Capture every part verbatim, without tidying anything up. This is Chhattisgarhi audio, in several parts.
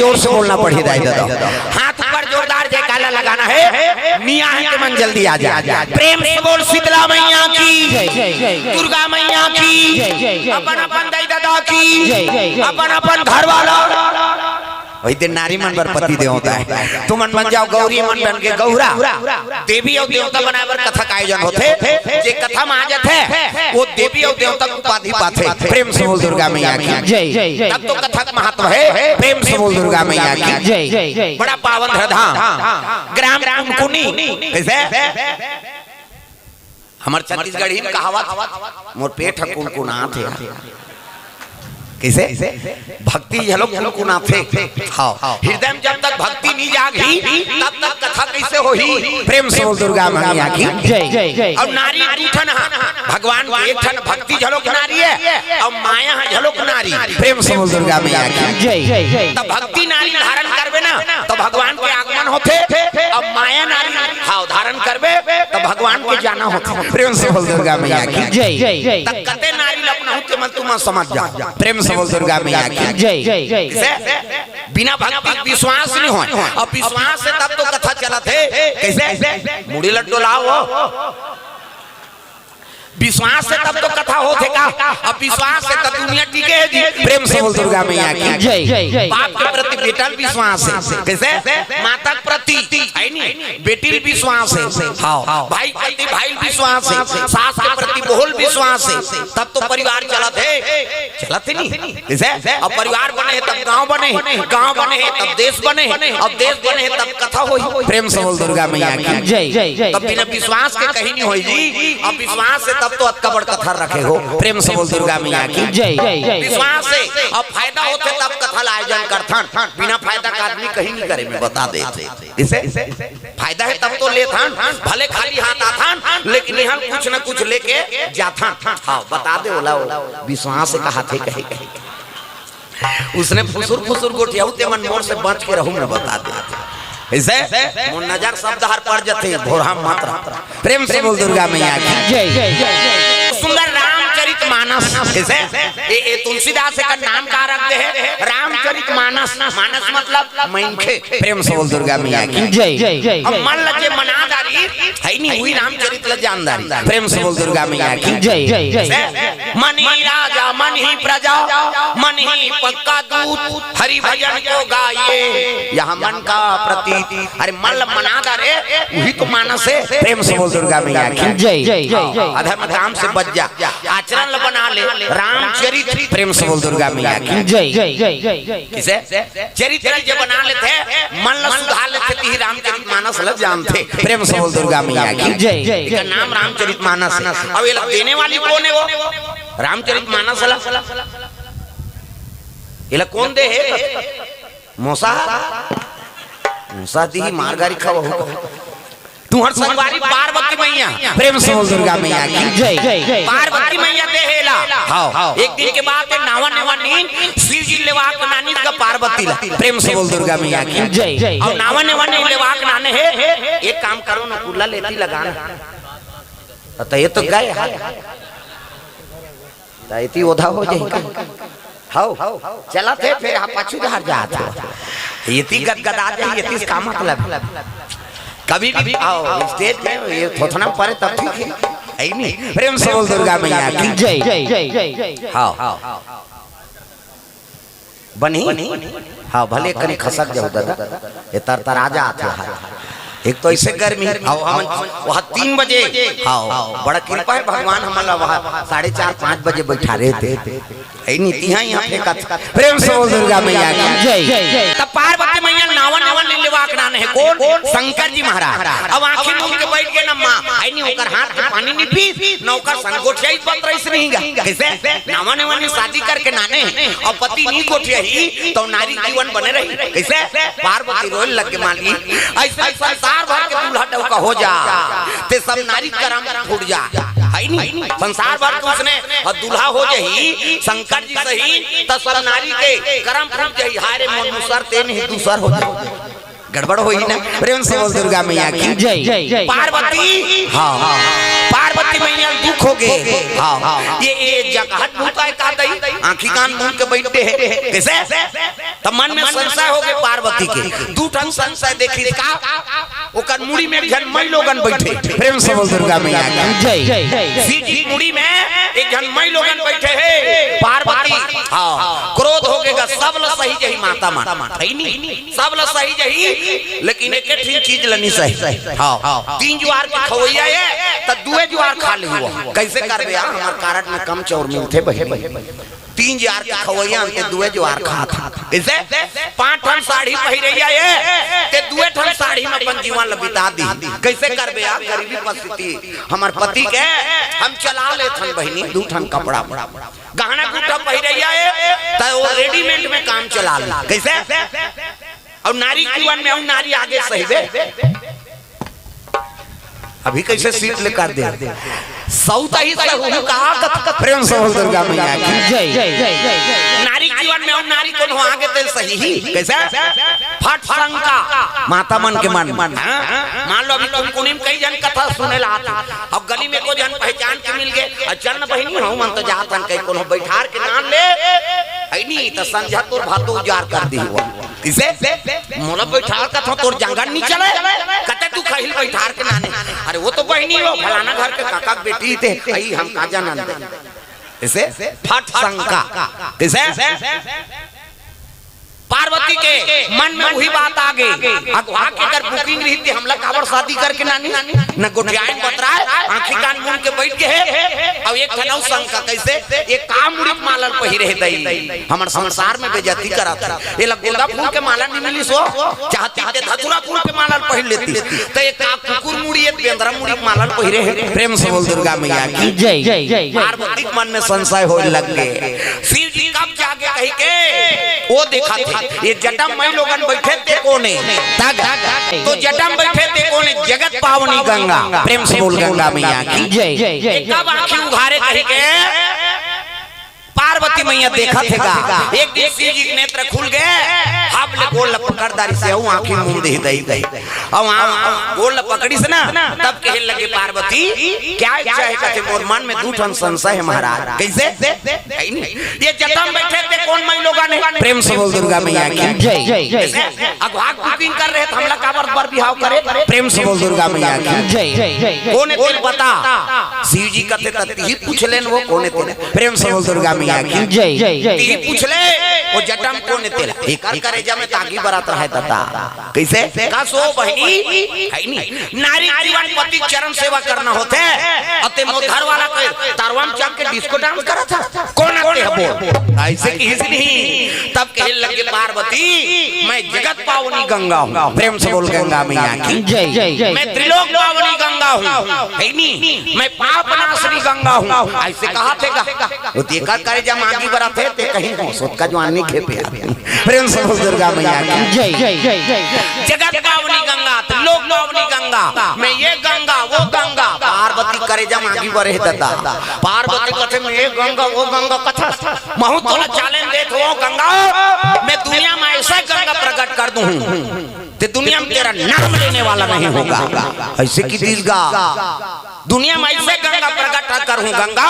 जोर से बोलना पड़ही दाई ददा। हाथ ऊपर, जोरदार जयकारा लगाना हे। मियाँ हे तेमन जल्दी आ जा। प्रेम से बोल शीतला मैया की, दुर्गा मैया की, अपन अपन दाई ददा की, अपन अपन घर वाला। वही दिन नारी मन बर पति देवता हे। तुमन बन जाव गौरी, मन बन के गौरा। देवी अउ देवता बनाए बर कथा के आयोजन होथे। जे कथा म आ जाथे, वो देवी अउ देवता के उपाधि पाथे। प्रेम से बोल दुर्गा मैया की। तब तो कथा के महत्व हे। प्रेम से बोल दुर्गा मैया की। बड़ा पावन हे धाम, ग्राम कुनकुनी। कइसे? हमर छत्तीसगढ़ी म कहावत, मोर पेट ह कुनकुनात हे। कइसे? भक्ति घलो कुनकुनाथे। हाँ, हृदय म जब तक भक्ति नइ जागही, तब तक कथा कइसे होही? प्रेम से बोल दुर्गा मैया की। अउ नारी दू ठन ह, भगवान के एक ठन भक्ति घलो नारी हे, अउ माया ह घलो नारी। प्रेम से बोल दुर्गा मैया की। त भक्ति नारी धारण करबे ना, त भगवान के आगमन होथे। अउ माया नारी भाव धारण करबे, त भगवान के जाना होथे। प्रेम से बोल दुर्गा मैया की। त कते नारी ल अपनाहूँ, तेमन तुमन समझ जाव। प्रेम से बोल दुर्गा मैया की। कइसे? बिना भक्ति के विश्वास नइ होय। अउ विश्वास हे तब तो कथा चलत हे। कइसे? मुड़ी ल डोलाव। विश्वास हे तब तो कथा होथे का? अउ विश्वास हे तब दुनिया टिके हे जी। प्रेम से बोल दुर्गा मैया की। बाप के प्रति बेटा ल विश्वास हे। कइसे? माता के प्रति, हे नी? बेटी ल विश्वास हे। हाँ। भाई के प्रति भाई ल विश्वास हे। सास के प्रति बहू ल विश्वास हे। तब तो परिवार चलत हे। चलत हे नी? कइसे? अब परिवार बने हे तब गांव बने हे, गांव बने हे तब देश बने हे, अब देश बने हे तब कथा होही। प्रेम से बोल दुर्गा मैया की। तब बिना विश्वास के कहीं नइ होही जी। अब विश्वास हे तब तो अतका बड़ कथा रखे हो। प्रेम से बोल दुर्गा मैया की। विश्वास हे अब फायदा होथे तब कथा ल आयोजन करथन, बिना फायदा के आदमी कहीं नइ करे, मैं बता देत हँव। कइसे? फायदा हे तब तो लेथन, भले खाली हाथ आथन, लेकिन इहाँ कुछ न कुछ लेके जाथन। हाँ, बता दे ओला, वो विश्वास हे कहाथे कहे कहे। ओइसने फुसुर फुसुर गोठियाहू, तेमन मोर से बच के रहू, मैं बता देत हँव। कइसे? मोर नजर सब डहर पड़ जाथे, भोरहा मत रह। प्रेम से बोल दुर्गा मैया की। सुंदर रामचरित मानस। कइसे? ए, ए तुलसीदास एकर नाम का रख दे हे? रामचरित मानस। मानस मतलब मनखे। प्रेम से बोल दुर्गा मैया की। अब मन ल जे मना डारही, हे नी, उही रामचरित ल जान डारही। प्रेम से बोल दुर्गा मैया की। मन ही राजा, मन ही प्रजा, मन ही पक्का दूत, हरि भजन को गाइए, यह मन का प्रतीत। अरे मन ल मना डारे, उही तो मानस हे। प्रेम से बोल दुर्गा मैया की। अधर्म काम से बच जा, आचरण ल बना ले, रामचरित। प्रेम से बोल दुर्गा मैया की। कइसे? चरित्र जे बना लेथे, मन ल सुधार लेथे, तिही रामचरित मानस ल जानथे। प्रेम से बोल दुर्गा मैया की। एकर नाम रामचरित मानस हे। अब एला देने वाली कोन हे वो? रामचरित मानस ल एला कोन दे हे? मोसा? मोसा दिही, मार गारी खावहू। तुँहर संगवारी पार्वती मैया। प्रेम से बोल दुर्गा मैया की। पार्वती मैया दे हे एला। हाँ। एक दिन के बात हे, नावा नेवा नीन शिव जी लेवा के नानिस गा पार्वती ला। प्रेम से बोल दुर्गा मैया की। अउ नावा नेवा नीन लेवा के नाने हे, एक काम करो ना, कुल्ला लेती लगा ना। त ये तो गए हाथ। त एती ओधा हो जाही का? हव, चलत हे, फेर हा पाछू डहर जात हे। एती गदगदा जाही, एती से का मतलब? कभी भी आओ स्टेज में, ये थोथना परे तब ठीक हे। हे नी? प्रेम से बोल दुर्गा मैया की। हव। बनही? हाँ, भले कनी खसक जाहू दादा, ये तरतरा जात हे। एक तो अइसे गर्मी, हाँ, हमन वहाँ तीन बजे, हाँ, बड़ा कृपा हे भगवान, हमन ला वहाँ साढ़े चार, पाँच बजे बइठारे हे। ए नीति हाँ, यहाँ फेंकत। प्रेम से बोल दुर्गा मैया की। तब पार्वती मैया नावा नेवा नीन लेवा के नाने हे। कोन? शंकर जी महाराज। अब आँखी मूंद के बइठ गे ना माँ, हे नी, ओकर हाथ के पानी नी पीस, ना ओकर संग गोठियाइस, बात रहिस नहीं गा। कइसे? नावा नेवा नीन शादी करके नाने हे, अउ पति नी गोठियाही, त नारी जीवन बने रही। कइसे? पार्वती रोए लग गे, माली, अइसे संसार भर के दूल्हा डउका हो जा, ते सब नारी करम फूट जा, हे नी? संसार भर के ओइसने अउ दूल्हा हो जाही शंकर जी सही, त सब नारी के करम फूट जाही। हाय रे, मोर मुसर ते नहीं दूसर हो जाही। गड़बड़ होही ना। प्रेम से बोल दुर्गा मैया की। पार्वती, हाँ, पार्वती मैया दुख हो गे। हाँ, ये, ये जगहट भूत हे का दई? आँखी कान मूंद के बइठे हे। कइसे? त मन में संशय होगे पार्वती के। दू ठन संशय देखिस का, ओकर मुड़ी में एक झन मई लोगन बइठे। प्रेम से बोल दुर्गा मैया की। जय। शिव जी मुड़ी में एक झन मई लोगन बइठे हे। पार्वती, हाँ, क्रोध होगे गा, सब ल सहि जही माता मन, हइ नी? सब ल सहि जही, लेकिन एके ठिन चीज ल नी सही। हाँ, तीन जुआर के खवइया ए, त दुए जुआर खा लेही वो। कइसे करबे यार, हमर कारड में कम चाउर मिलथे बहिनी। तीन जुआर के खवइया अन ते दुए जुआर खात हे। कइसे? पांच ठन साड़ी पहिरइया ए, ते दुए ठन साड़ी में अपन जीवन ल बिता दिही। कइसे करबे यार, गरीबी परिस्थिति हमर पति के, हम चला लेथन बहिनी दू ठन कपड़ा, गहना गुट्ठा पहिरइया ए, त वो रेडीमेड में काम चला ले। कइसे? अउ नारी जीवन में अउ नारी आगे सहिबे। अभी कइसे सीट ले कर दे। सौतही सहू का कथ-, प्रेम से बोल दुर्गा मैया की। जय। नारी जीवन में अउ नारी कोनो आगे ते सही ही। कइसे? फट शंका। माता मन के मन। हाँ? मान लो अभी कुनकुनी में कई झन कथा सुने ला आथे। अब गली में कोई झन पहचान के मिल गे, "अ, चल न बहिनी, हमन तो जात हन," कहीं कोनो बइठार के नाम ले, हइ नी, त संझा तोर भातो उजार कर दिही वो। कइसे? मोला बइठार कथों, तोर जांगर नी चले। कते तू खहिल बइठार के नाने। अरे वो तो बहिनी हो, फलाना घर के काका के बेटी ते, अई हम का जानन दे। कइसे? फट शंका। कइसे? पार्वती के मन में उही बात आगे। अगवा के अगर booking रहिते, हमला काबर शादी करके नानी? न गोठियाइन बतराय, आंखी कान मूंद के बइठ गे हे। अउ एक ठन अउ शंका, कइसे? ये का मुड़ी के माला ल पहिरे हे दई? हमर संसार में बेइज्जती करत हे। एला गोंदा फूल के माला नी मिलिस वो, चाहती ते धतूरा फूल के माला ल पहिर लेती। त ये का कुकुर मुड़ी, ये बेंदरा मुड़ी के माला ल पहिरे हे? प्रेम से बोल दुर्गा मैया की। जय। पार्वती के मन में संशय होय लग गे। शिव जी कब जागे कहिके वो देखत हे। ये जटा म मई लोगन बइठे ते कोन ए? तग। तो जटा म बइठे ते कोन ए? जगत पावनी गंगा। प्रेम से बोल गंगा मैया की। जय। ये कब आंखी उघारे कहिके पार्वती मैया देखत हे गा। एक दिन शिव जी के नेत्र खुल गे, हब ले गोड़ ल पकड़ डारिस हे, अउ आंखी मूंद दिही दई दई। अउ आ, गोड़ ल पकड़िस ना, तब कहे लगे पार्वती, "क्या इच्छा हे?" कथे, "मोर मन में दू ठन संशय हे महाराज।" कइसे? हइ नी? ये जटा म बइठे ते कोन मई लोगन ए? प्रेम से बोल दुर्गा मैया की। जय। कइसे? अगवा के booking कर रहे त हमला काबर बर बिहाव करे? प्रेम से बोल दुर्गा मैया की। जय। कोन ए तेला बता? शिव जी कथे, "त तिही पूछ लेन वो कोन ए तेला।" प्रेम से बोल दुर्गा मैया की। जय। तिही पूछ ले, वो जटा म कोन ए तेला। एकर करेजा में त आगी बरत रहय ददा। कइसे? कस ओ बहिनी, हइ नी? नारी जीवन पति चरण सेवा करना होथे। अते मोर घर वाला के तरवा म चढ़ के disco dance करत हे। कोन आते हे बोल? अइसे किहिस नहीं। तब कहे लगे पार्वती, "मैं जगत पावनी गंगा हूँ।" प्रेम से बोल गंगा मैया की। जय। "मैं त्रिलोक पावनी गंगा हूँ।" हइ नी? "मैं पाप नाशनी गंगा हूँ।" अइसे कहत हे गा। वो तेकर करेजा म आगी बरत हे, ते कहीं हो, सोत का जवान नहीं खेपे आदमी। प्रेम से बोल दुर्गा मैया की। जय। जगत पावनी गंगा, त्रिलोक पावनी गंगा, मैं ये गंगा, वो गंगा। पार्वती करेजा म आगी बरे हे ददा। पार्वती कथे, "मैं ये गंगा, वो गंगा कथस। महूँ तोला challenge देत हों गंगा, मैं दुनिया में अइसे गंगा प्रकट कर दूँ, ते दुनिया में तेरा नाम लेने वाला नहीं होगा।" अइसे किहिस गा। "दुनिया में अइसे गंगा प्रकट करहूँ गंगा,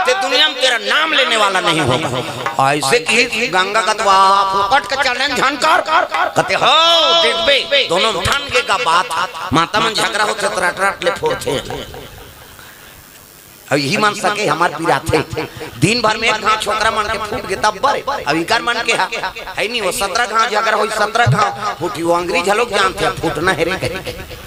ते दुनिया में तेरा नाम लेने वाला नहीं होगा।" अइसे किहिस गंगा कथे, "वाह, फोकट के challenge झन कर।" कथे, "हो, देखबे, दोनों म ठन गे गा बात। माता मन झगरा होथे त रट रट ले फोरथे।" अब इही मन सके हमर पिराथे। दिन भर में एक घांव छोकरा मन के फूट गे तब बरे। अब इकर मन के हा, हइ नी, वो सतरा घांव झगरा होही, सतरा घांव फूटही, वो अंगरी झलोक जानथे, फूटना हे रे कहिके।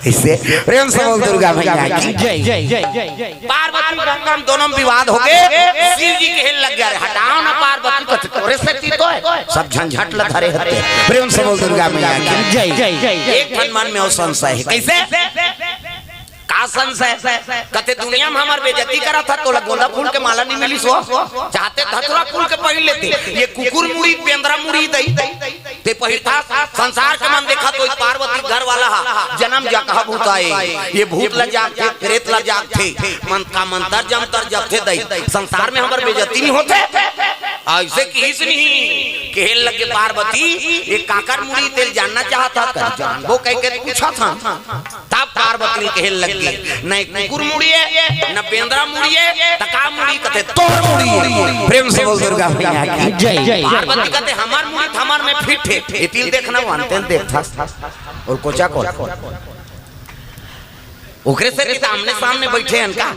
अइसे प्रेम से बोल दुर्गा मैया की। जय। पार्वती गंगा म दोनों म विवाद होगे। शिव जी कहे लग गे, "अरे हटाव ना पार्वती, कथे तोरे सेती तो हे, सब झंझट ल धरे हते।" प्रेम से बोल दुर्गा मैया की। जय। एक ठन मन में अउ संशय हे। कइसे? का संशय? कथे, "दुनिया म हमर बेइज्जती करत हस, तोला गोंदा फूल के माला नहीं मिलिस वो? चाहते धतूरा फूल के पहिर लेते। ये कुकुर मुड़ी, बेंदरा मुड़ी दई, ते पहिरथस।" संसार के मन देखत होही, पार्वती घर वाला हा जनम जगहा भूत आय, ये भूत ला जागथे, प्रेत ला जागथे, मन का मंतर जंतर जपथे दई। संसार में हमर बेइज्जती नहीं होथे? अइसे किहिस नहीं। कहे लगे पार्वती, "ये काकर मुड़ी तेला जानना चाहत हस?" "जानबो कहिके पूछत हन।" तब पार्वती कहे लग गे, "न कुकुर मुड़िए, न बेंदरा मुड़िए, त का मुड़ी?" कथे, "तोर मुड़ी।" प्रेम से बोल दुर्गा मैया की। जय। पार्वती कथे, "हमर मुड़ी त हमर में फिट हे, एती ल देखना, वो अंते ल देखथस।" अउ कोचा को ओकरे से कि आमने सामने बइठे हन का,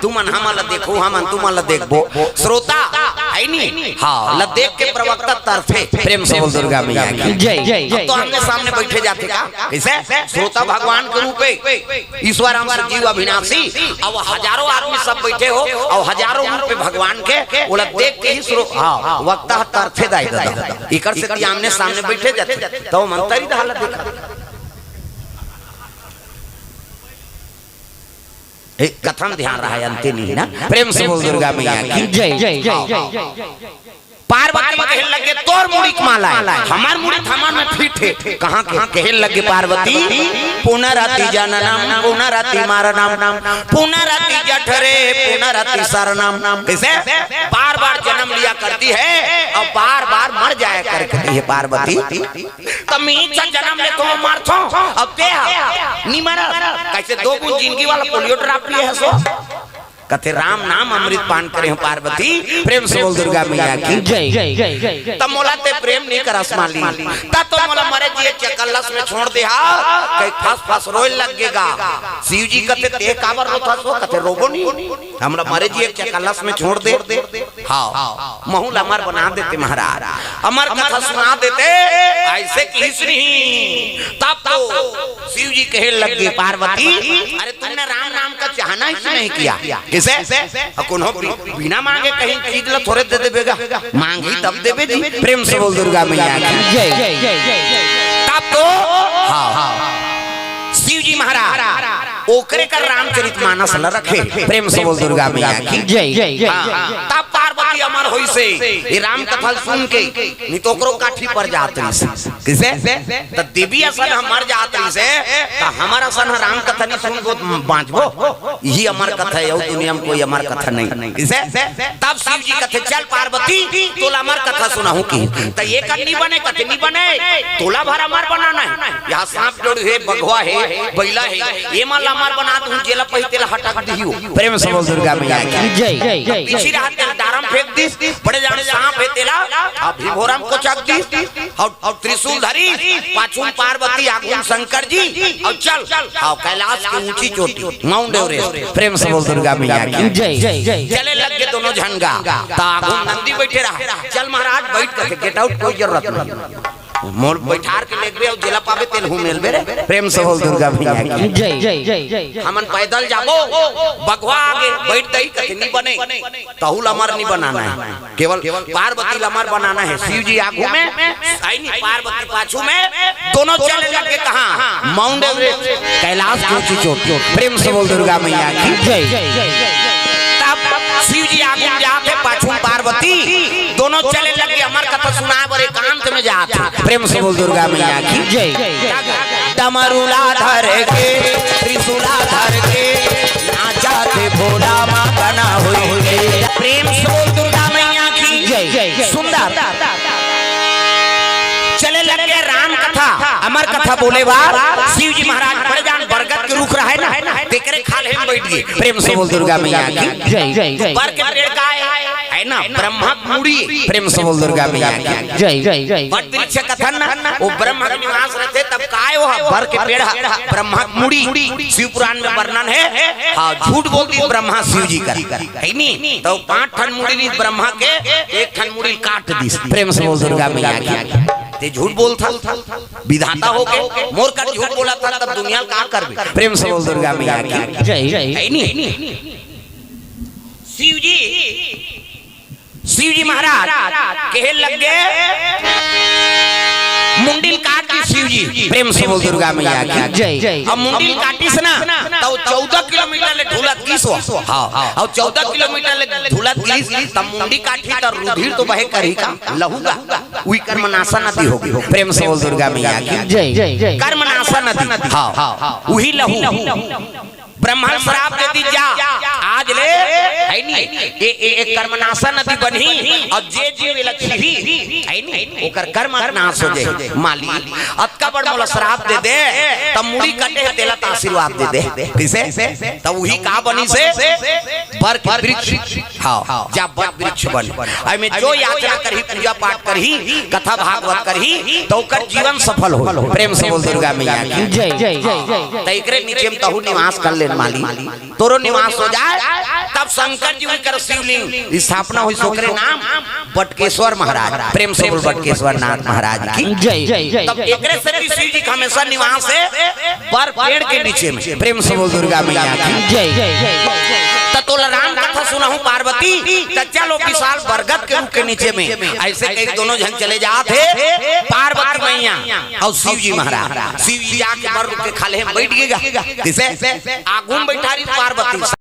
तुमन हमन ला देखो, हमन तुमन ला देखबो। श्रोता हे नी, हाँ, ला देख के प्रवक्ता तरफे। प्रेम से बोल दुर्गा मैया की। जय। अब तो आमने सामने बइठे जाथे का, कइसे? श्रोता भगवान के रूप हे, ईश्वर हम सजीव अविनाशी। अब हजारों आदमी सब बइठे हो, अउ हजारों रूप हे भगवान के, ओला देख के ही श्रो-, हाँ, वक्ता तरफे दाई ददा। एकर से कि आमने सामने बइठे जाथे, त ओ मन तरी दहा ला देखा। ए, कथा म ध्यान रहा, अंते नहीं ना। प्रेम से बोल दुर्गा मैया की। जय। पार्वती कहे लगे, "तोर मुड़ी के माला हे, हमर मुड़ी त हमर में फिट हे।" कहाँ के कहे लगे पार्वती, "पुनरपि जननम पुनरपि मरणम, पुनरपि जठरे पुनरपि शरणम।" कइसे? बार बार जन्म लिया करती है अउ बार बार मर जाया करती है पार्वती। त मीच जनम लेथों, मरथों, अब ते ह नी मरस। कइसे दो बूंद जिंदगी वाला पोलियो ड्राप पिए हस ओ? कथे, "राम नाम अमृत पान करे हो पार्वती।" प्रेम से बोल दुर्गा मैया की। जय। त मोला ते प्रेम नी करस माली, त तो मोला मरे जिए चकल्लस में छोड़ दे हा, कहीं फस फस रोए लग गेगा। शिव जी कथे, "ते काबर रोथस ओ?" कथे, "रोबो नी, हमला मरे जिए चकल्लस में छोड़ दे।" हाँ, महूं ला अमर बना देते महाराज, अमर कथा सुना देते, अइसे किहिस नहीं। तब तो शिव जी कहे लग गे, "पार्वती, अरे तुमने राम नाम का चाहना ही नहीं किया।" कइसे? अउ कोनो बि-, बिना मांगे कहीं चीज ला थोरे दे देबे गा, मांगही तब देबे जी। प्रेम से बोल दुर्गा मैया की। जय। तब तो, हाँ, शिव जी महाराज ओकरे कर रामचरित मानस ल रखे। प्रेम से बोल दुर्गा मैया की। जय। हाँ, तब पार्वती अमर होइसे, ये राम कथा सुन के, नहीं तो ओकरो काठी पर जात रहिसे। कइसे? त देवी असन ह मर जात रहिसे, त हमर असन ह राम कथा नहीं सुनबो, बांचबो? यही अमर कथा हे, अउ दुनिया में कोई अमर कथा नहीं। कइसे? तब शिव जी कथे, "चल पार्वती, तोला अमर कथा सुनाहूं" कि। त एकर नी बने, कथे नी बने, तोला भर अमर बनाना हे। यहाँ सांप जोड़ हे, बघवा हे, बइला हे, ये मन ला अमर बना दूं, जेला पही तेला हटक दिही ओ। प्रेम से बोल दुर्गा मैया की। जय। पीछे रहा तेला डारम फेंक दिस, बड़े जान सांप हे तेला, अब भिभोरम कोचक दिस, अउ, अउ त्रिशूल धरी, पाछू म पार्वती, आगू म शंकर जी, अउ चल, अउ कैलाश के ऊंची चोटी, माउंट एवरेस्ट। प्रेम से बोल दुर्गा मैया की। जय। चले लग गे दोनों झन गा, त आगू म नंदी बइठे रहा, "चल महाराज बइठ," कथे, "get out, कोई जरूरत नहीं।" मोल बइठार के लेगबे अउ जेला पाबे तेल हूँ मेलबे रे। प्रेम से बोल दुर्गा मैया की। जय। हमन पैदल जाबो, बघवा आगे बइठ दही कथे नी बने, तहू ल अमर नी बनाना हे, केवल पार्वती ल अमर बनाना हे। शिव जी आगू में, आई नी, पार्वती पाछू में, दोनों चले लग गे कहाँ? माउंट एवरेस्ट, कैलाश की ऊंची चोटी। प्रेम से बोल दुर्गा मैया की। जय। तब शिव जी आगू में जात हे, पाछू में पार्वती, दोनों चले लग गे अमर कथा सुनाए बर एकांत में जात हे। प्रेम से बोल दुर्गा मैया की। जय। डमरू ला धर के, त्रिशूला धर के, नाचत भोला मगन होई के। प्रेम से बोल दुर्गा मैया की। जय। सुंदर। चले लग गे राम कथा, अमर कथा बोले बर। शिव जी महाराज बड़े जान बरगद के रुख रहे ना, तेकरे खाल्हे में बइठ गे। प्रेम से बोल दुर्गा मैया की। जय। बर के पेड़ का हे? हे ना, ब्रह्मा के मुड़ी। प्रेम से बोल दुर्गा मैया की। जय। वट वृक्ष कथन ना, ओ ब्रह्मा के निवास रहिथे, तब काय ओ ह? बर के पेड़ ह, ब्रह्मा के मुड़ी। शिव पुराण में वर्णन हे। हाँ, झूठ बोल दिस ब्रह्मा शिव जी कर, हे नी? त पांच ठन मुड़ी रहिस ब्रह्मा के, एक ठन मुड़ी ल काट दिस। प्रेम से बोल दुर्गा मैया की। ते झूठ बोलथस, विधाता होके मोर कर झूठ बोलथस, तब दुनिया ल का करबे? प्रेम से बोल दुर्गा मैया की। जय। हे नी? शिव जी, शिव जी महाराज कहे लग गे, मुंडी ल काट दिस शिव जी। प्रेम से बोल दुर्गा मैया की। जय। अब मुंडी ल काटिस ना, त ओ चौदह किलोमीटर ले ढुलत गिस ओ। हाँ, अउ चौदह किलोमीटर ले ढुलत गिस, त मुंडी काटही त रुधिर तो बहे करही का, लहू गा। उही कर्मनाशा नदी होगे। प्रेम से बोल दुर्गा मैया की। जय। कर्मनाशा नदी। हाँ, उही लहू। ब्रह्मा श्राप दे दी जा, आज ले, है नी, ये, ये, ये कर्मनाशा नदी बनही, अउ जे जीव एला छीही, है नी, ओकर कर्म नाश हो जाए, माली। अतका बड़ मोला श्राप दे दे, त मुड़ी कटे हे तेला त आशीर्वाद दे दे। कइसे? त उही का बनिसे? बर के वृक्ष। हाँ, जा बर वृक्ष बन। एमे जो याचना करही, पूजा पाठ करही, कथा भागवत करही, त ओकर जीवन सफल हो। प्रेम से बोल दुर्गा मैया की। जय, जय, जय, जय। त एकरे नीचे में तहू निवास कर लेन माली, तोरो निवास हो जाए। तब शंकर जी उनकर शिवलिंग स्थापना होइस, ओकरे नाम बटकेश्वर महाराज। प्रेम से बोल बटकेश्वर नाथ महाराज की। जय, जय, जय, तब जय। एकरे से भी शिव जी के हमेशा निवास हे बर पेड़ के नीचे में। प्रेम से बोल दुर्गा मैया की। जय, जय, जय। त तोला राम कथा सुनाहूं पार्वती, त चलो विशाल बरगद के रुख के नीचे में। अइसे कहिके दोनों झन चले जात हे पार्वती मैया अउ शिव जी महाराज। शिव जी जाके बर रुख के खाल्हे में बइठ गे गा। कइसे? आगू में बइठा रही पार्वती।